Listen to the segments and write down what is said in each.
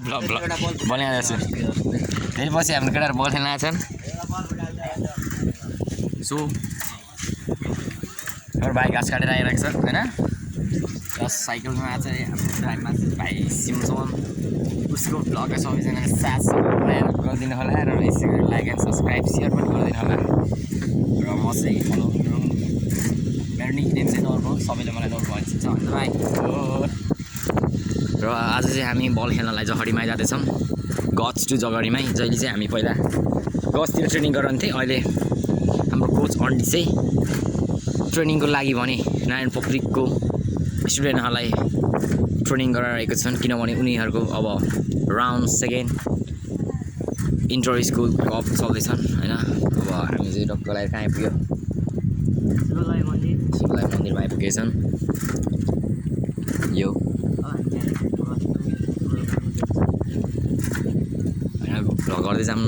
Blog बनाइरहेको छु फेरि पछि हाम्रो केटाहरू बल खेल्न आएको छन् सो हाम्रो भाइ घाँस काटेर आइरहेको छ होइन प्लस साइकलमा चाहिँ हाम्रो ड्राइभमा चाहिँ भाइ सिमसोन उसको ब्लगलाई सबैजनाले साथ गरिदिनु होला र यसै गरी लाइक एन्ड सब्सक्राइब सेयर पनि गरिदिनु होला र म चाहिँ फलो गरौँ मेरो निकनेम चाहिँ नर्मल सबैले मलाई नर्मल भन्छ अन्त भाइ र आज चाहिँ हामी बल खेल्नलाई जगडीमा जाँदैछौँ गज टु जगडीमै जहिले चाहिँ हामी पहिला गजतिर ट्रेनिङ गराउँथेँ अहिले हाम्रो कोच अन्डी चाहिँ ट्रेनिङको लागि भने नारायण पोखरीको स्टुडेन्टहरूलाई ट्रेनिङ गराइरहेको छन् किनभने उनीहरूको अब round second inter school cup चल्दैछन् होइन अब हामी चाहिँ डक्टरलाई कहाँ आइपुग्यो शिवलाई मन्दिरमा आइपुगेछन् यो भ्लग गर्दै जाऊँ न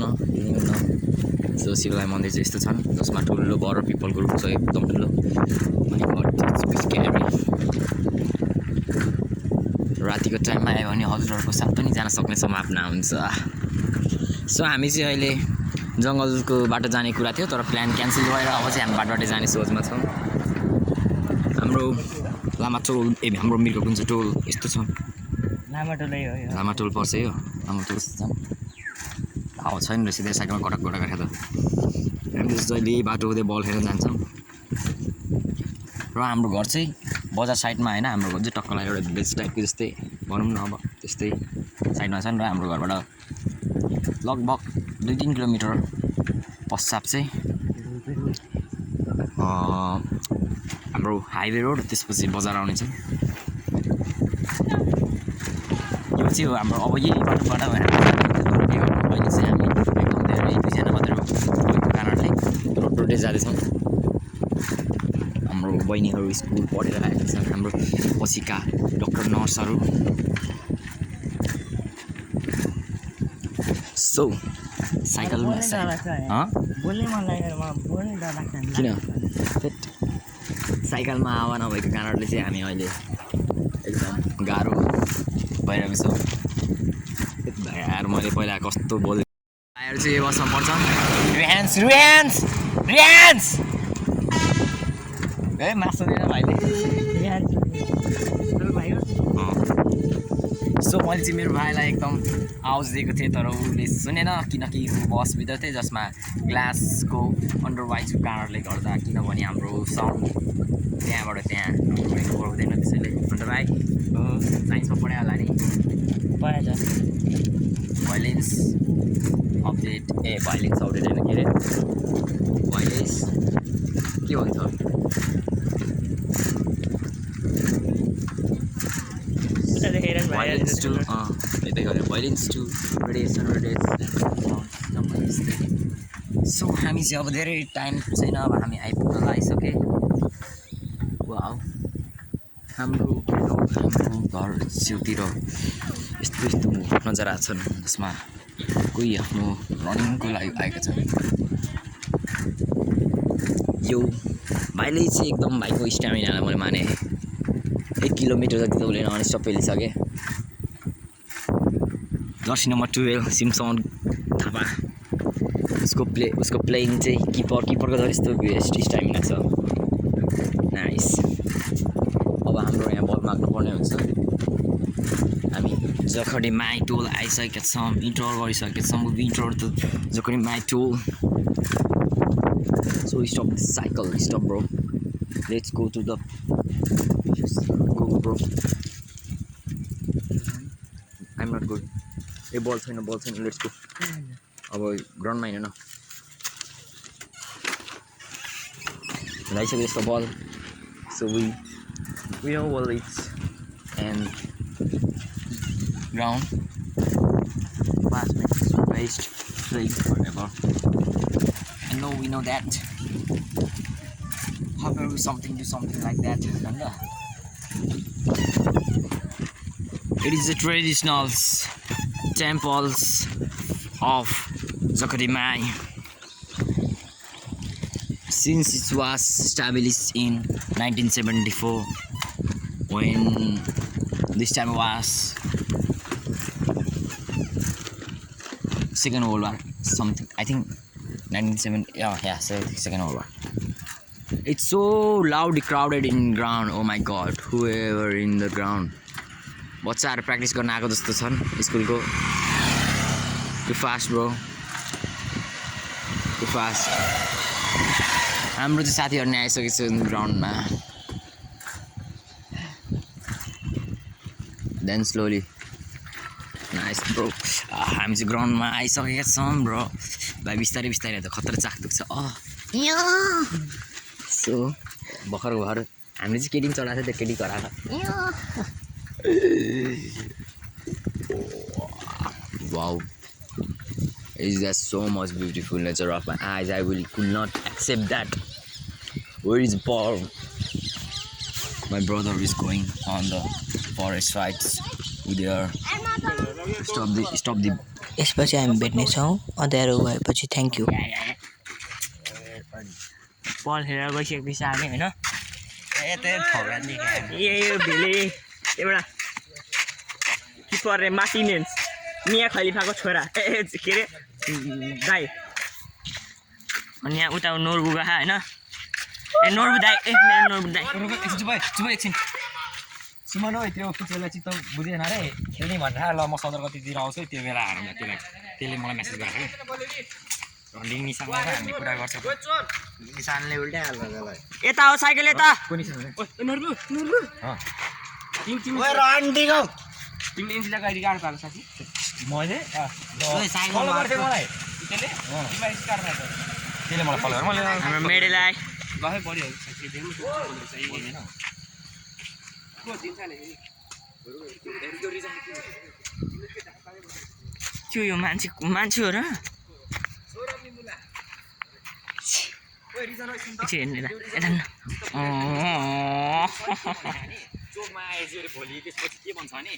जो शिवलाई मन्दिर चाहिँ यस्तो छन् जसमा ठुलो बडो पिपलको रुख छ एकदम ठुलो रातिको टाइममा आयो भने हजुरहरूको साथ पनि जान सक्ने सम्भावना हुन्छ सो हामी चाहिँ अहिले जङ्गलको बाटो जाने कुरा थियो तर प्लान क्यान्सल भएर अब चाहिँ हामी बाटोबाटै जाने सोचमा छौँ हाम्रो लामा टोल हाम्रो मिर्को कुन चाहिँ टोल यस्तो छ लामा टोल पर्छ यो लामा टोल जाऊँ हावा छैन रहेछ त्यो साइकलमा गटक गटक राखेर हामी जहिले बाटो हुँदै बल खेल्न जान्छौँ र हाम्रो घर चाहिँ बजार साइडमा होइन हाम्रो घर चाहिँ टक्कलाई एउटा भिलेज टाइपको जस्तै भनौँ न अब त्यस्तै साइडमा छ नि र हाम्रो घरबाट लगभग 2-3 किलोमिटर पश्चात चाहिँ हाम्रो हाइवे रोड त्यसपछि बजार आउने छ यो चाहिँ हो हाम्रो अब यही बाटोबाट अहिले चाहिँ हामी एकदम धेरै दुईजना मात्रै भएको कारणले रोडै जाँदैछौँ हाम्रो बहिनीहरू स्कुल पढेर आएका छन् हाम्रो पछिका डक्टर नर्सहरू सो साइकलमा किन साइकलमा हावा नभएको कारणले चाहिँ हामी अहिले एकदम गाह्रो भइरहेको छौँ यार मैले पहिला कस्तो बोल्दै टायर चाहिँ यो बसमा पर्छ रिहान्स ए मासु दिएन भाइले सो मैले चाहिँ मेरो भाइलाई एकदम आवाज दिएको थिएँ तर उसले सुनेन किनकि ऊ बसभित्र थिएँ जसमा ग्लासको अन्डरवाइजको कारणले गर्दा किनभने हाम्रो साउन्ड त्यहाँबाट त्यहाँ हुँदैन त्यसैले अन्त भाइ साइन्समा पढायो होला नि भाइलेन्स अपडेट भाइलेन्स अपडेट होइन के अरे भाइलेन्स के भन्छ भाइलेन्स टु यतै गऱ्यो भाइलेन्स टु रेडिएसन सो हामी चाहिँ अब धेरै टाइम छैन अब हामी आइपुग्न लागिसके वाउ हाम्रो घर छेउतिर यस्तो नजारा छन् जसमा कोही आफ्नो रनिङको लागि आएका छन् यो भाइले चाहिँ एकदम भाइको स्ट्यामिनालाई मैले माने 1 किलोमिटर जति त उसले nonstop पेलिसके Jersey number 12 Samson Thapa उसको प्लेइङ चाहिँ किपरको जस्तो यस्तो स्ट्यामिना छ नाइस अब हाम्रो यहाँ बल माग्नुपर्ने हुन्छ हामी जखडी माई टोल आइसकेका छौँ इन्टर गरिसकेका छौँ इन्टर त जखडी माई टोल so stop cycle stop bro let's go to the go bro I'm not good a ball छैन लेट्स गो अब ग्राउन्डमा हिँड न लाइसक्यो यस्तो ball so we know well it's and ground fast makes waste playing forever I know we know that however do something like that it is the traditional temples of Zakadimai since it was established in 1974 when this time was Second World War, something. I think 1970. Yeah, Second World War. It's so loud, crowded in ground. Oh my God, whoever in the ground. बच्चाहरू practice गर्न आएको जस्तो छन् स्कुलको. Too fast, bro. Too fast. हाम्रो चाहिँ साथीहरू नै आइसकेको छ ग्राउन्डमा. Then slowly. Nice, bro. हामी चाहिँ ग्राउन्डमा आइसकेका छौँ ब्रो. भाइ बिस्तारै बिस्तारै त खतरा चाख दुख्छ. सो भर्खर हामीले चाहिँ केटिङ चढाएको थियो, त्यो केटी कराएको. Wow. Is that so much beautiful nature of my eyes? I could not accept that. Where is Paul? My brother is going on the forest fights with her. Stop the. यसपछि हामी भेट्नेछौँ. अँध्यारो भएपछि थ्याङ्क यू. बल खेलेर गइसकेपछि हामी होइन यो भेले एउटा किपर रे मार्टिनेन्स मिया खलिफाको छोरा के अरे दाई. अनि यहाँ उता नोर्बु गएको होइन नोर्बु दाई मेरो नोर्बु दाई. एकछिन सुमन हो त्यो पिक्चरलाई चित्त बुझेन रे त्यसले भनेर ल म सदर कतितिर आउँछु त्यो बेला हार्नु त्यसले मलाई मेसेज गरेको कि रनिङ निशानलाई हामीले कुरा गर्छ. निशानले उल्टै हाल्छ त्यसलाई. यता हो साइकल यता. नोर्बु ओए रन्डी गौ. तिमीले इन्सुला गाडी गाड्नु पाएको साथी मैले ओए साइकल फलो मार्छ गर्थ्यो मलाई त्यसले मलाई फलो गरेँ. मैले हाम्रो मेडेलाई गफै बढिहाल्छ साथी के यो मान्छे हो र हेर्ने यता चोकमा आएपछि अरे भोलि त्यसपछि के भन्छ भने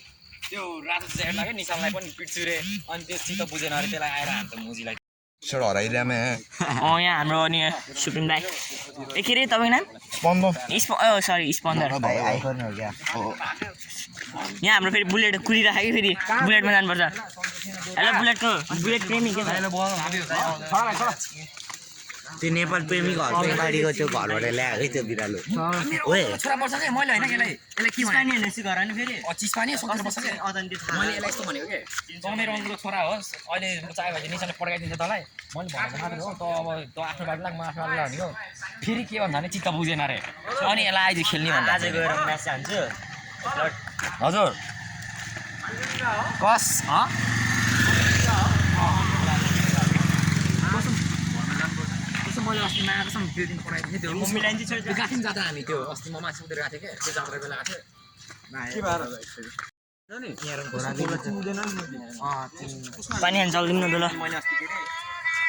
त्यो रातो ज्याकेट लाग्यो निशानलाई पनि पिट्छु रे अनि त्यो चित्त बुझेन अरे त्यसलाई आएर हान्छ मुजीलाई. यहाँ हाम्रो अनि सुप्रिम दाई के अरे तपाईँको नाम सरी स्पन्दर. यहाँ हाम्रो फेरि बुलेट कुदिराख्यो कि फेरि बुलेटमा जानुपर्छ. हेलो बुलेट प्रेमी के छ. त्यो नेपाल प्रेमीको हस्बेन्ड गाडीको त्यो घरबाट ल्याएको त्यो बिरालो. ओए छोरा पर्छ कि मैले होइन यसलाई के भने घर होइन फेरि 25 पानी 70 वर्ष के मैले यसलाई यस्तो भनेको के त मेरो अङ्गको छोरा होस् अहिले चाहे भने निशानले पड्काइदिन्छ तँलाई मैले भनेको मात्र हो त अब त आफ्नो बाटो लाग म आफ्नो बाटो भनेको फेरि के भन्दा भने चित्त बुझेन रे अनि यसलाई आइदियो खेल्ने भन्दा आज गएर म्याच हान्छु. हजुर कस मैले अस्ति मायासँग त्यो दिन पढाएको थिएँ त्यो मिलाइन्छ त्यो गएको थियौँ जाँदा हामी त्यो अस्ति म मान्छे गएको थिएँ क्या त्यो जात्रा बेला गएको थिएँ. पानी हान्छ चल्दिउँ न त ल. मैले अस्ति के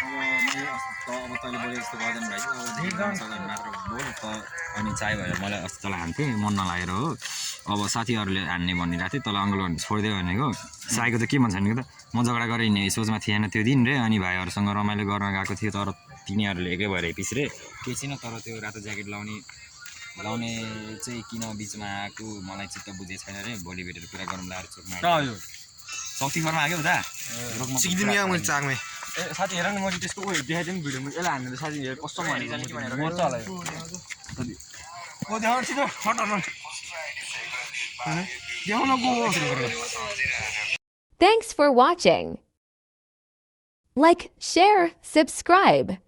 अरे अब तैँले बोले जस्तो गर्दैन भाइ अब मात्र बोल त अनि चाहे भएर मलाई अस्ति तँलाई हान्थेँ मन नलागेर हो. अब साथीहरूले हान्ने भनिरहेको थियो तँलाई अङ्कल भने छोडिदियो भनेको. साईको त के भन्छ भनेको त म झगडा गरेँ हिँड्ने सोचमा थिएन त्यो दिन रे अनि भाइहरूसँग रमाइलो गर्न गएको थियो तर तिनीहरूले एकै भएर पिस रे केही छैन. तर त्यो रातो ज्याकेट लाउने चाहिँ किन बिचमा आएको मलाई चित्त बुझेको छैन रे. भोलि भेटेर कुरा गरौँ लाएर चोकमा चौथी घरमा आयो उता साथी हेर न मैले त्यसको उयो देखाइदिएँ नि भिडियोमा यसलाई हान्नु साथी हेर कस्तो मर्छ होला Thanks for watching. Like, share, subscribe.